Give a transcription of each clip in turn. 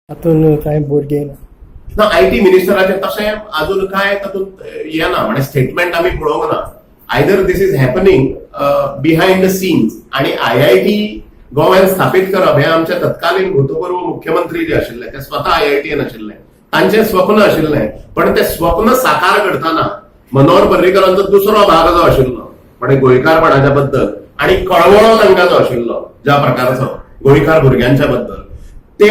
हातून कांय भुरगें ना. ना, IT मिनिस्टराचें तशें अजून काय तातूंत येना, म्हणजे स्टेटमेंट आमी पळोवंक ना. Either this is happening behind the scenes आणि आयआयटी गोव्यान स्थापीत करप हें आमचे तत्कालीन भूतपूर्व मुख्यमंत्री जे आशिल्ले ते स्वता आयआयटीएन आशिल्ले, तांचें स्वप्न आशिल्लें. पण तें स्वप्न साकार करतना मनोहर पर्रीकरांचो दुसरो भाग जो आशिल्लो, म्हणजे गोंयकारपणाच्या बद्दल आणि कळवळो तांकां जो आशिल्लो ज्या प्रकारचो गोंयकार भुरग्यांच्या बद्दल, ते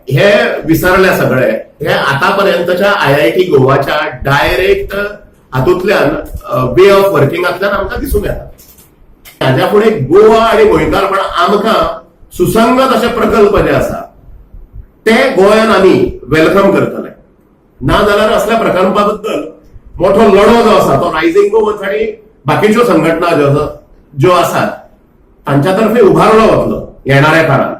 हे विसरले सगळे. हे आतापर्यंतच्या आयआयटी गोवाच्या डायरेक्ट हातूंतल्यान, वे ऑफ वर्किंगांतल्यान आमकां दिसून येता. हाज्या फुडें गोवा आणि गोंयकारपण आमकां सुसंगत अशे प्रकल्प जे आसा ते गोंयान आमी welcome करतले. ना जाल्यार असल्या प्रकल्पा बद्दल मोठो लढो जो आसा तो रायझिंग गोवन्स आनी बाकीच्यो संघटना ज्यो आसात तांच्या तर्फे उभारलो वतलो येणाऱ्या काळात.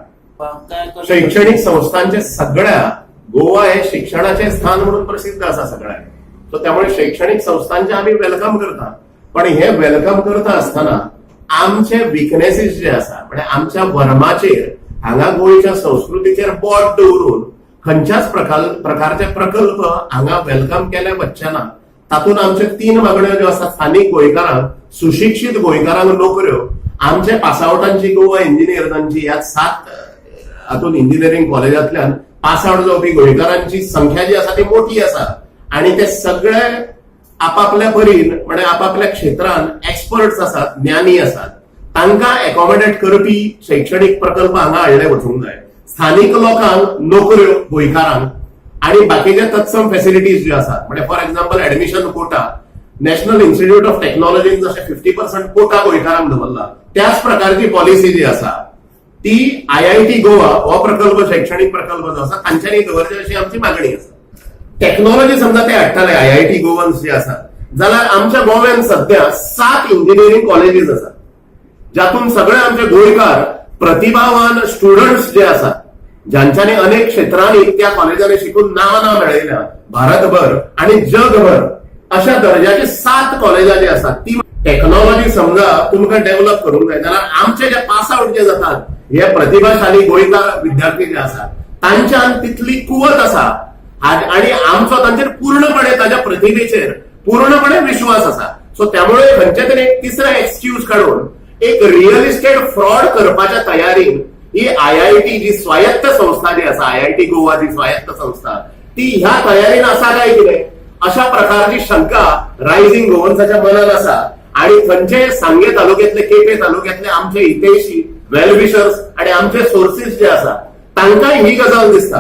शैक्षणिक संस्थांचे, सगळ्या गोवा हे शिक्षणाचे स्थान म्हणून प्रसिद्ध आसा सगळ्या, सो त्यामुळे शैक्षणिक संस्थांचे आमी welcome करता. पण हे welcome करता आसतना आमचे विकनेसीस जे आसा, म्हणजे आमच्या वर्माचेर, हांगा गोंयच्या संस्कृतीचेर बोट दवरून खंयच्याच प्रकारचे प्रकल्प हांगा welcome केले वचचे ना. तातूंत आमचे तीन मागण्यो ज्यो आसा, स्थानीक गोंयकारांक, सुशिक्षीत गोंयकारांक नोकऱ्यो, आमचे पासआवटांची, गोवा इंजिनियर्सांची, ह्या सात हातून इंजिनिअरिंग कॉलेजांतल्यान पास आउट जावपी गोंयकारांची संख्या जी आसा ती मोठी आसा आणि ते सगळे आपापल्या परीन, म्हणजे आपापल्या क्षेत्रान एक्सपर्ट्स आसात, ज्ञानी आसात. तांकां एकोमोडेट करपी शैक्षणीक प्रकल्प हांगा हाडले वचूंक जाय. स्थानीक लोकांक नोकऱ्यो, गोंयकारांक, आणि बाकीचे तत्सम फॅसिलिटीज ज्यो आसात, म्हणजे for example admission quota, national institute of टेक्नॉलॉजीन जशें 50% कोटा गोंयकारांक दवरला, त्याच प्रकारची पॉलिसी जी आसा ती आयआयटी गोवा हो प्रकल्प, शैक्षणिक प्रकल्प जो आसा, तांच्यांनी दवरचे अशी आमची मागणी आसा. टेक्नॉलॉजी समजा ते हाडटाले आयआयटी गोवन्स जे आसात, जाल्यार आमच्या गोव्यान सध्या सात इंजिनिअरिंग कॉलेजीस आसात, ज्यातून सगळे आमचे गोंयकार प्रतिभावान स्टुडंट्स जे आसात, ज्यांच्यानी अनेक क्षेत्रांनी त्या कॉलेजांनी शिकून नामना मेळयल्या भारतभर आणि जगभर, अशा दर्जाची सात कॉलेजां जी आसात, ती टेक्नॉलॉजी समजा तुमकां डेव्हलप करूंक जाय जाल्यार आमचे जे पास आउट जे जातात हे प्रतिभाशाली गोंयकार विद्यार्थी जे आसात, तांच्यान तितली कुवत आसा आणि आमचो तांचेर पूर्णपणे, ताच्या प्रतिभेचेर पूर्णपणे विश्वास आसा. सो त्यामुळे खंयचे तरी एक तिसरा एक्सक्यूज काडून एक रिअल इस्टेट फ्रॉड करपाच्या तयारीन ही आयआयटी जी स्वायत्त संस्था जी आसा, आयआयटी गोवा जी स्वायत्त संस्था, ती ह्या तयारीन आसा काय कितें, अशा प्रकारची शंका रायझिंग गोवन्साच्या मनात आसा. आणि खंयचे सांगे तालुक्यातले, केपे तालुक्यातले आमचे हितैषी, वेलविशर्स आणि आमचे सोर्सीस जे आसा, तांकां ही गजाल दिसता.